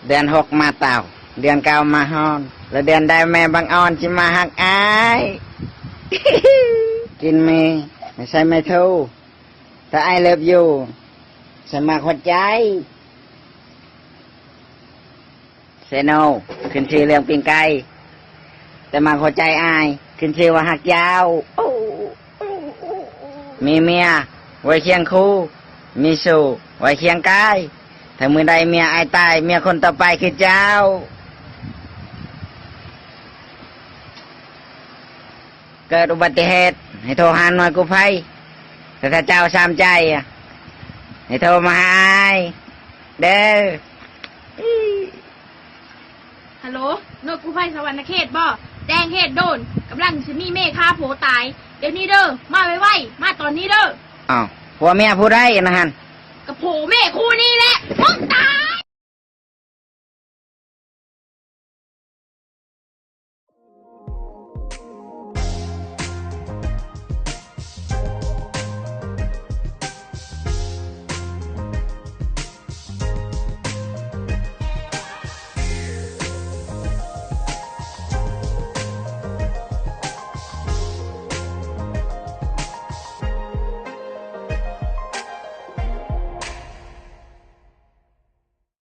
ເດືອນຫົກມາເຕົາ, ເດືອນເກົ້າມາຮອນ, ແລະເດືອນໃດແມ່ບັງອອນຊິມາຮັກອ້າຍ? ກິນແມ່, ໃສ່ແມ່ໂທ, ຖ້າອ້າຍເລີບຢູ່, ໃສ່ໝາກຫົວໃຈ. ເຊໂນ, ຂຶ້ນຊື່ເລື່ອງປີ້ງໄກ່, ແຕ່ໝາກຫົວໃຈອ້າຍ ຂຶ້ນຊື່ວ່າຮັກເຈົ້າ. ມີເມຍໄວ້ຄຽງຄູ່, ມີຊູ້ໄວ້ຄຽງກາຍ, ຖ້າມື້ໃດເມຍອ້າຍຕາຍ, ເມຍຄົນຕໍ່ໄປຄືເຈົ້າ. ເກີດອຸບັດຕິເຫດ ໃຫ້ໂທຫາໜ່ວຍກູ້ໄພ, ແຕ່ຖ້າເຈົ້າຊາມໃຈ ໃຫ້ໂທມາຫາອ້າຍເດີ້. ຮັລໂຫຼ, ໜ່ວຍກູ້ໄພສະຫວັນນະເຂດບໍ? ແຈ້ງເຫດດ່ວນ, ກຳລັງຊິມີເມຄາໂພຕາຍ. ດຽວນີ້ເດີ້, ມາໄວໆ, ມາຕອນນີ້ເດີ້. ອ້າວ, ຜົວເມຍຜູ້ໃດນະຫັ້ນ? ກະໂພເມຄູ່ນີ້ແຫຼະ. ມຶງຕາ